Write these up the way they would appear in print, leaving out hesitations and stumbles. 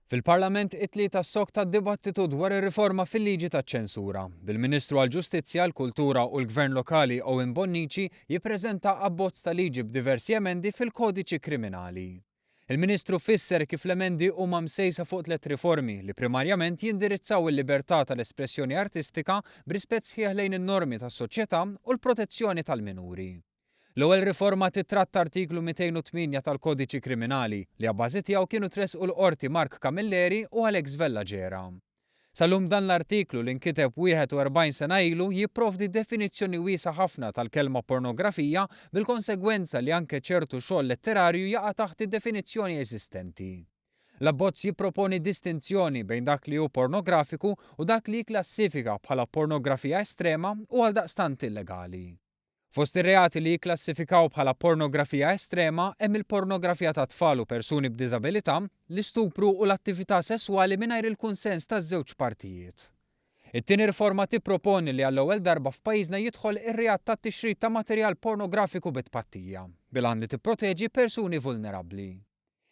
Fil-Parlament it-Tlieta ssokta d-dibattitu dwar ir-riforma fil-liġi taċ-ċensura, bil-Ministru għall-Ġustizzja, l-Kultura u l-Gvern Lokali Owen Bonnici jippreżenta abbozz ta' liġi b'diversi emendi fil-Kodiċi Kriminali. Il-Ministru fisser kif l-emendi huma msejsa fuq tlett riformi li primarjament jindirizzaw il-libertà tal-espressjoni artistika b'rispett sħiħ lejn in-normi tas-soċjetà u l-protezzjoni tal-minuri. L-ewwel riforma tittratta artiklu 208 tal-Kodiċi Kriminali, li abbażi tiegħu kienu tressqu l-Qorti Mark Camilleri u Alex Vella Gera. Sal-lum dan l-artiklu li nkiteb 41 sena ilu jipprovdi definizzjoni wiesgħa ħafna tal-kelma pornografija bil-konsegwenza li anke ċertu xogħol letterarju jaqa' taħt id-definizzjoni eżistenti. L-abbozz jipproponi distinzjoni bejn dak li hu pornografiku u dak li jikklassifika bħala pornografija estrema u għaldaqstant illegali. Fost ir-reati li jikklassifikaw bħala pornografija estrema hemm il-pornografija ta' tfal u persuni b'diżabilità, l-istupru u l-attività sesswali mingħajr il-kunsens taż-żewġ partijiet. It-tieni riforma tipproponi li għall-ewwel darba f'pajjiżna jidħol ir-reat tat-tixrid ta' materjal pornografiku bi tpattija, bil-għan li tipproteġi persuni vulnerabbli.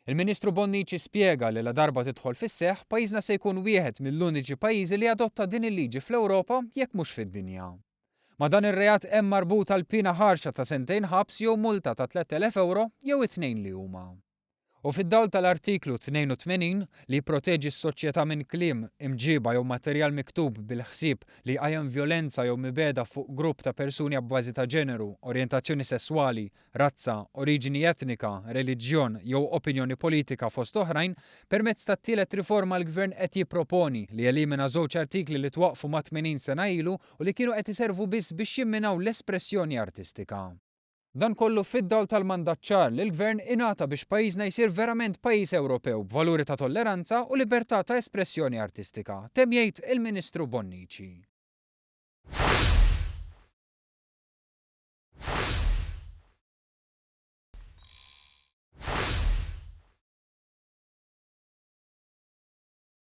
Il-Ministru Bonnici spjega li ladarba tidħol fis-seħħ, pajjiżna se jkun wieħed mill-uniċi pajjiżi li adotta din il-liġi fl-Ewropa jekk mhux fid-dinja. Ma' dan ir-reat hemm marbuta l-piena ħarxa ta' sentejn ħabs jew multa ta' 3,000 ewro jew it-tnejn li huma. U fid-dawl tal-Artiklu 82, li jipproteġi s-soċjetà minn kliem, imġiba jew materjal miktub bil-ħsieb li jqajjem vjolenza jew mibegħda fuq grupp ta' persuni abbażi ta' ġeneru, orjentazzjoni sesswali, razza, oriġini etnika, reliġjon jew opinjoni politika fost oħrajn, permezz tat-tielet riforma l-Gvern qed jipproponi li jelimina żewġ artikli li twaqqfu mat-80 sena ilu u li kienu qed iservu biss biex jimminaw l-espressjoni artistika. Dan kollu fid-dawl tal-mandat ċar li l-Gvern ingħata biex pajjiżna jsir verament pajjiż Ewropew b'valuri ta' tolleranza u libertà ta' espressjoni artistika, temm jgħid il-Ministru Bonnici.